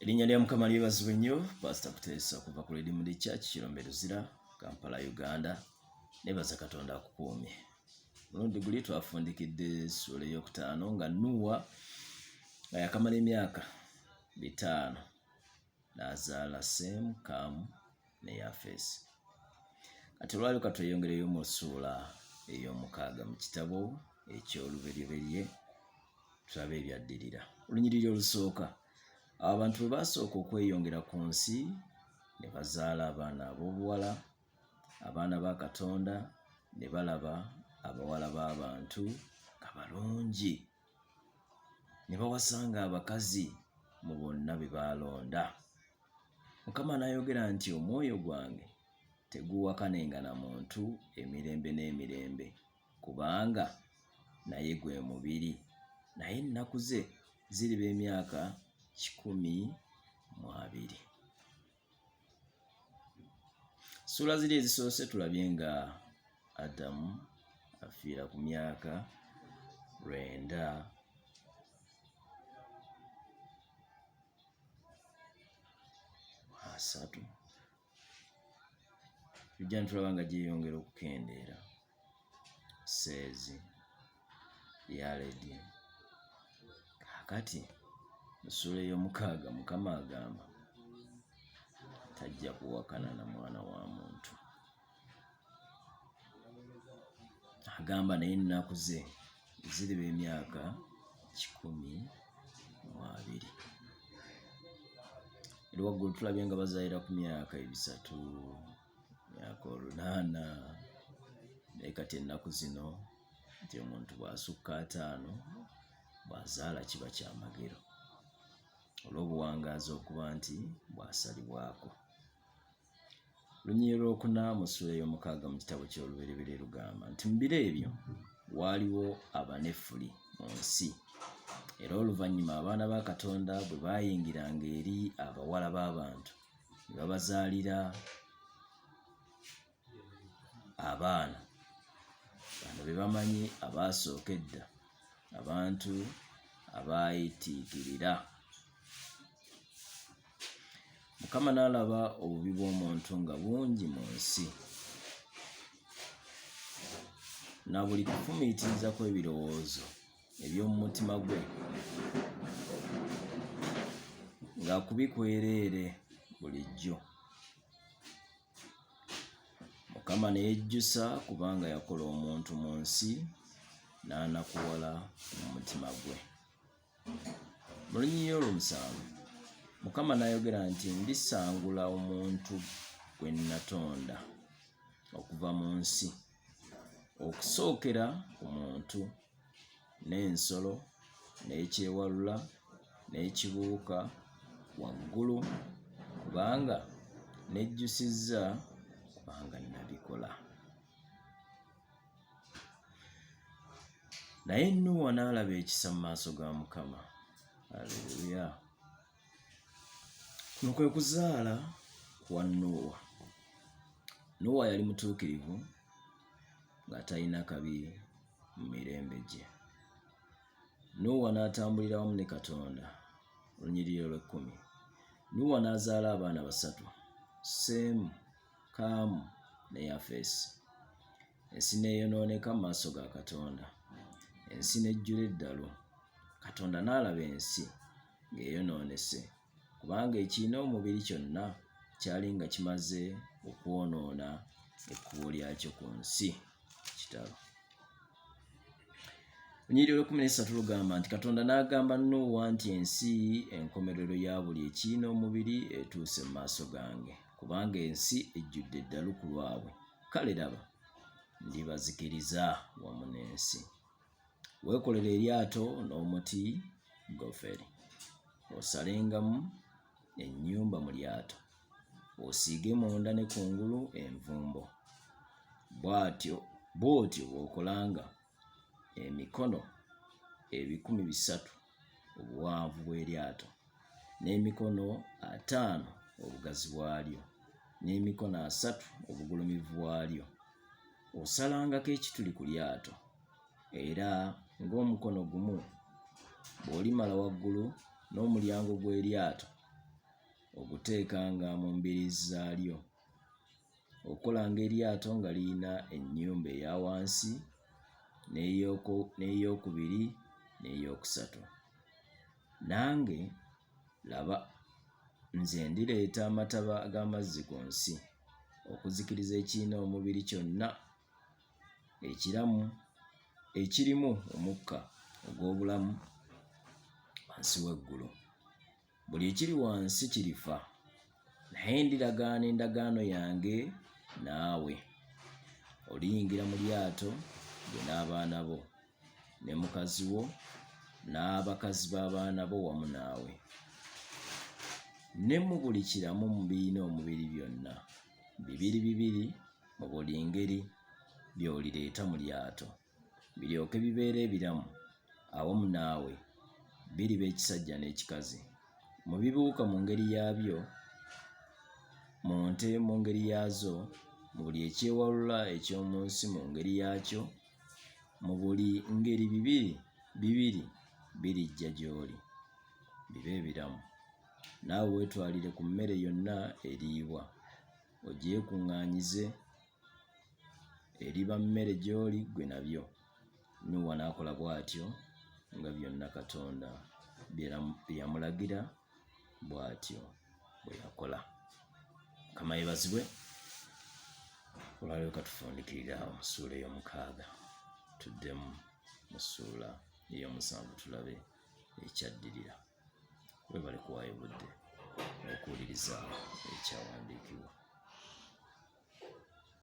Erinnya lya Mukama lyebazibwe nnyo. Pastor Kuteesa okuva ku Redeemed Church Kirombe Luzira, Kampala, Uganda. Nebaza Katonda akukuumye. Mulundi guli twafundikidde essuula ey'okutaano nga Nuuwa nga yakamala emyaka 500 n'azaala Seemu, Kaamu ne Yafeesi. Kati olwaliro katweyongereyo mu ssuula ey'omukaaga mu kitabo eky'Oluberyeberye tulabe ebyaddirira. Olunyiriri olusooka. Awo abantu bwe baasooka okweyongera ku nsi ne bazaala abaana ab'obuwala, abaana ba Katonda ne balaba abawala b'abantu nga balungi, ne bawasanga abakazi mu bonna be baalonda. Mukama n'ayogera nti, Omwoyo gwange teguuwakanenga na muntu emirembe n'emirembe, kubanga naye gwe mubiri, naye ennaku ze ziriba emyaka 120. Ssuula ziri ezisoose tulabye nga Adamu afiira ku myaka 930. Tujja nitulaba nga gyeyongera okukendeera. Seezi, Yaledi. Kaakati mu ssuula ey'omukaaga Mukama agamba tajja kuwakana na mwana wa muntu. Agamba naye ennaku ze ziriba emyaka 120. Eri waggulu tulabye nga bazaalira ku myaka 300, myaka 800, naye kati ennaku zino nti omuntu bw'asukka 50 bw'azaala kiba kyamagero olw'obuwangaazi okuba nti bwasalibwako. Olunyiriri lwokuna mu ssuula ey'omukaaga mu kitabo ky'Olubereberye lugamba nti mu biro ebyo waaliwo Abanefuli mu nsi, era oluvannyuma abaana ba Katonda bwe baayingiranga eri abawala b'abantu ne babazaalira abaana. Bano be bamanyi abaasooka edda, abantu abaayitiikirira. Mukama n'alaba obubi bw'omuntu nga bungi mu nsi, na buli kufumiitiriza kw'ebirowoozo eby'omu mutima gwe nga kubi kwereere bulijjo. Mukama ne yejjusa kubanga yakola omuntu mu nsi, n'anakuwala mu mutima gwe. Mu lunyiriri olw'omusanvu, Mukama n'ayogera nti, Ndisangula omuntu gwe natonda okuva mu nsi, okusookera ku muntu n'ensolo n'ekyewalula n'ekibuuka waggulu, kubanga nejjusizza kubanga nabikola. Naye Nuuwa n'alaba ekisa mu maaso ga Mukama. Aleluya! Kuno kwe kuzaala kwa Nuuwa. Nuuwa yali mutuukirivu nga talina kabi mu mirembe gye. Nuuwa n'atambulira wamu ne Katonda. Olunyiriri olw'ekkumi. Nuuwa n'azaala abaana basatu, Seemu, Kaamu ne Yafeesi. Ensi n'eyonooneka mu maaso ga Katonda. Ensi n'ejjula eddalu. Katonda n'alaba ensi ng'eyonoonese, kubanga ekirina omubiri kyonna kyali nga kimaze okwonoona ekkubo lyakyo ku nsi. Kitalo. Olunyiriri olw'ekkumi n'essatu lugamba nti Katonda n'agamba Nuuwa nti ensi enkomerero ya buli ekirina omubiri etuuse mu maaso gange, kubanga ensi ejjudde eddalu ku lwabwe. Kale laba, ndibazikiriza wamu n'ensi. Weekolere eryato n'omuti goferi, osalengamu ennyumba mu lyato, osiige munda ne kungulu envumbo. Bw'atyo bw'otyo bw'okolanga emikono 300 obuwanvu bw'eryato, n'emikono 50 obugazi bwalyo, n'emikono 30 obugulumivu bwalyo. Osalangako ekituli ku lyato, era ng'omukono gumu bw'olimala waggulu n'omulyango gw'eryato. Oguteekanga mu mbiriizi zaalyo. Okolanga eryato nga lirina ennyumba eya wansi n'eyokubiri n'eyokusatu. Nange, laba, nze ndireeta amataba g'amazzi ku nsi, okuzikiriza ekirina omubiri kyonna ekiramu ekirimu omukka ogw'obulamu wansi w'eggulu. Buli ekiri wansi kirifa, naye ndiragaana endagaano yange naawe. Oliyingira mu lyato ggwe n'abaana bo, ne mukazi wo, n'abakazi b'abaana bo wamu naawe, ne mu buli kiramu mu birina omubiri byonna, bibiri bibiri mu buli ngeri by'olireeta mu lyato. Biryoke bibeere ebiramu awamu naawe, biriba ekisajja n'ekikazi. Mu bibuuka mu ngeri yaabyo, mu nte mu ngeri yaazo, mu buli ekyewalula eky'omu nsi mu ngeri yaakyo, mu buli ngeri bibiri bibiri birijja gy'oli, bibe ebiramu. Naawe weetwalire ku mmere yonna eriibwa, ogyekuŋŋaanyize. Eriba mmere gy'oli ggwe nabyo. Nuuwa n'akola bw'atyo nga byonna Katonda bye yamulagira, bw'atyo bwe yakola. Mukama yeebazibwe. Olwaleero katufundikirire awo mu ssuula ey'omukaaga, tuddemu mu ssuula ey'omusanvu tulabe ekyaddirira. Webale kuwaayo budde okuwuliriza ekyawandiikibwa.